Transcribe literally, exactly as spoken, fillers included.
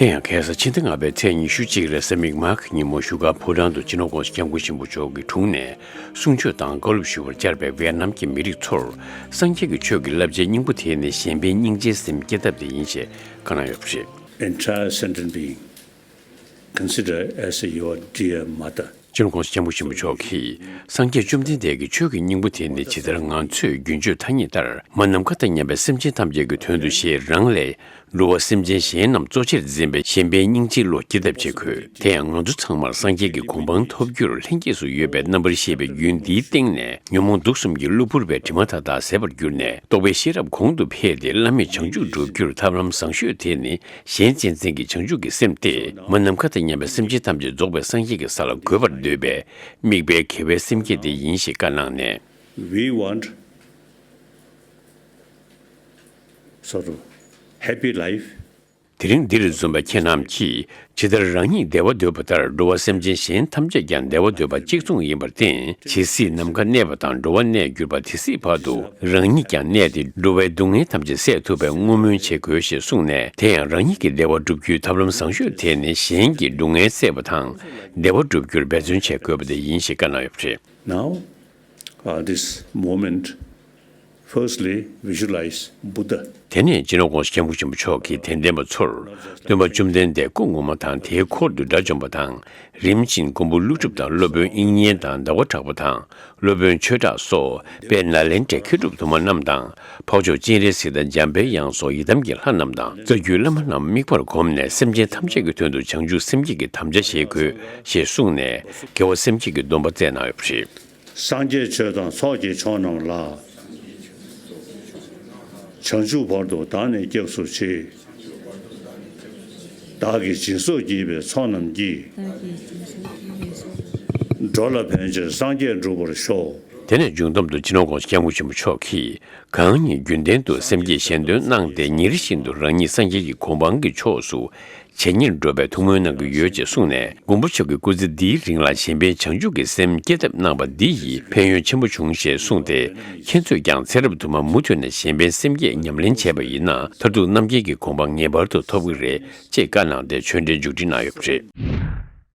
དེ་ཡང་ཁ་སང་ཕྱི་ཟླ་ལྔ་པའི་ཚེས་ཉི་ཤུ་གཅིག་རེས་གཟའ་མིག་དམར་གྱི་ཉིན་མོ་བཞུགས་སྒར་ཕོ་བྲང་དུ་སྤྱི་ནོར་༸གོང་ས་༸སྐྱབས་མགོན་ཆེན་པོ་མཆོག་གི་དྲུང་ནས་གསུང་ཆོས་དང་བཀའ་སློབ་ཞུས་པར་བཅར་བའི་ཝེ་ནམ་གྱི་མི་རིགས་ཚོར་སངས་རྒྱས་ཀྱི་ཆོས་ཀྱི་བསླབ་བྱའི་སྙིང་པོ་དེ་ནི་གཞན་ཕན་སྙིང་རྗེའི་སེམས་སྐྱེ་ཐབས་དེ་ཡིན་ཞེས་བཀའ་གནང་ཡོད་པ་རེད། Entire sentient being, consider as your dear mother. སྤྱི་ནོར་༸གོང་ས་༸སྐྱབས་མགོན་ཆེན་པོ་མཆོག་གིས། སངས་རྒྱས་བཅོམ་ལྡན་འདས་ཀྱི་ཆོས་ཀྱི་སྙིང་པོ་དེ་ནི་ཇི་ལྟར་ང་ཚོས་རྒྱུན་སྤྱོད་ཐ་སྙད་ལྟར་མ་ནམ་མཁའ་དང་མཉམ་པའི་སེམས་ཅན་ཐམས་ཅད་ཀྱི་དོན་དུ་ཞེས་རང་ལས་འགྲོ་བ་སེམས་ཅན་གཞན་རྣམས་གཙོ་ཆེར་འཛིན་པའི་གཞན་ཕན་སྙིང་རྗེའི་བློ་སྐྱེ་ཐབས་བྱེད་དགོས། དེ་ཡང་ང་ཚོ་ཚང་མར་སངས་རྒྱས་ཀྱི་གོ་འཕང་ཐོབ་རྒྱུར་ལྷན་སྐྱེས་སུ་ཡོད་པའི་རྣམ་པར་ཤེས་པའི་རྒྱུན་འདིའི་སྟེང་ནས་ཉོན་མོངས་དུག་གསུམ་གྱི་གློ་བུར་བའི་དྲི་མ་མཐའ་དག་ཟད་པར་གྱུར་ནས་རྟོགས་པའི་ཤེས་རབ་གོང་དུ་འཕེལ་ཏེ་བླ་མེད་བྱང་ཆུབ་འགྲུབ་རྒྱུར་ཐབས་ལམ་བཟང་ཤོས་དེ་ནི། གཞན་གཅེས་འཛིན་གྱི་བྱང་ཆུབ་ཀྱི་སེམས་ཏེ། མ་ནམ་མཁའ་དང་མཉམ་པའི་སེམས་ཅན་ཐམས་ཅད་རྫོགས་པའི་སངས་རྒྱས་ཀྱི་ས་ལ་འགོད་པར་འདོད་པའི་དམིགས་པའི་དགེ་བའི་སེམས་བསྐྱེད་དེ་ཡིན་ཞེས་བཀའ་གནང་ནས། We want sort of happy life. དེ་རིང་འདིར་འཛོམས་པའི་ཁྱེད་རྣམས་ཀྱིས་ཇི་ལྟར་རང་ཉིད་བདེ་བ་འདོད་པ་ལྟར་འགྲོ་བ་སེམས་ཅན་གཞན་ཐམས་ཅད་ཀྱང་བདེ་བ་འདོད་པ་གཅིག་མཚུངས་ཡིན་པར་བརྟེན། ཇི་སྲིད་ནམ་མཁའ་གནས་པ་དང་འགྲོ་བ་གནས་གྱུར་པ་དེ་སྲིད་བར་དུ་རང་ཉིད་ཀྱང་གནས་ཏེ་འགྲོ་བའི་སྡུག་བསྔལ་ཐམས་ཅད་སེལ་ཐུབ་པའི་བསྔོ་སྨོན་བྱེད་དགོས་ཞེས་གསུངས་ནས། དེ་ཡང་རང་ཉིད་ཀྱི་བདེ་བ་བསྒྲུབ་རྒྱུའི་ཐབས་ལམ་བཟང་ཤོས་དེ་ནི་གཞན་གྱི་སྡུག་བསྔལ་སེལ་བ་དང་བདེ་བ་བསྒྲུབ་རྒྱུར་འབད་བརྩོན་བྱེད་དགོས་པ་དེ་ཡིན་ཞེས་བཀའ་གནང་ཡོད་པ་རེད། Now, uh, this moment, firstly, visualize Buddha. དེ་ནས་སྤྱི་ནོར་༸གོང་ས་༸སྐྱབས་མགོན་ཆེན་པོ་མཆོག་གིས་དད་ལྡན་པ་ཚོར་སྟོན་པ་བཅོམ་ལྡན་འདས་སྐུ་ངོ་མ་དང་དེའི་འཁོར་དུ་དགྲ་བཅོམ་པ་དང་། རིམ་བཞིན་མགོན་པོ་ཀླུ་སྒྲུབ་དང་སློབ་དཔོན་དབྱིག་གཉེན་དང་ཟླ་བ་གྲགས་པ་དང་སློབ་དཔོན་ཆོས་གྲགས་སོགས་དཔལ་ནཱ་ལེནྡྲའི་མཁས་གྲུབ་དུ་མ་རྣམས་དང་། འཕགས་མཆོག་སྤྱན་རས་གཟིགས་དང་འཇམ་དཔལ་དབྱངས་སོགས་ཡི་དམ་གྱི་ལྷ་རྣམས་དང་རྩ་བརྒྱུད་བླ་མ་རྣམས་དམིགས་པར་བསྒོམས་ནས་སེམས་ཅན་ཐམས་ཅད་ཀྱི་དོན་དུ་བྱང་ཆུབ་སེམས་བསྐྱེད་ཀྱི་དམ་བཅའ་བཞེས་དགོས་ཞེས་གསུངས་ནས་དགེ་བ་སེམས་བསྐྱེད་ཀྱི་སྡོམ་པ་བསྩལ་གནང་ཡོད་པ་རེད། སངས་རྒྱས་ཆོས་དང་ཚོགས་ཀྱི་མཆོག་རྣམས་ལ། བྱང་ཆུབ་བར་དུ་བདག་ནི་སྐྱབས་སུ་མཆི། བདག་གིས་སྦྱིན་སོགས་བགྱིས་པའི་ཚོགས་རྣམས་ཀྱིས། འགྲོ་ལ་ཕན་ཕྱིར་སངས་རྒྱས་འགྲུབ་པར་ཤོག། དེ་ནས་མཇུག་སྡོམ་དུ་སྤྱི་ནོར་༸གོང་ས་༸སྐྱབས་མགོན་ཆེན་པོ་མཆོག་གིས། གང་ཉིད་རྒྱུན་ལྡན་དུ་སེམས་བསྐྱེད་གཞན་དོན་གནང་སྟེ་ཉིན་རེ་བཞིན་དུ་རང་ཉིད་སངས་རྒྱས་ཀྱི་གོ་འཕང་གི་ཕྱོགས་སུ་ཇེ་ཉེར་འགྲོ་བའི་ཐུགས་སྨོན་གནང་གི་ཡོད་ཅེས་གསུངས་ནས། མགོན་པོ་མཆོག་གི་སྐུ་ཚེ་འདིའི་རིང་ལ་གཞན་ཕན་བྱང་ཆུབ་ཀྱི་སེམས་སྐྱེ་ཐབས་གནང་བ་འདི་ཡིས་ཕན་ཡོན་ཆེན་པོ་བྱུང་ཞེས་གསུངས་ཏེ། ཁྱེད་ཚོས་ཀྱང་ཚེ་རབས་དུ་མར་མུ་མཐུད་ནས་གཞན་ཕན་སེམས་བསྐྱེད་ཉམས་ལེན་བྱས་པ་ཡིན་ན། མཐར་ཐུག་རྣམ་མཁྱེན་གྱི་གོ་འཕང་ངེས་པར་དུ་ཐོབ་ཀྱི་རེད་ཅེས་བཀའ་གནང་སྟེ་ཆོས་འབྲེལ་མཇུག་སྒྲིལ་གནང་ཡོད་པ་རེད།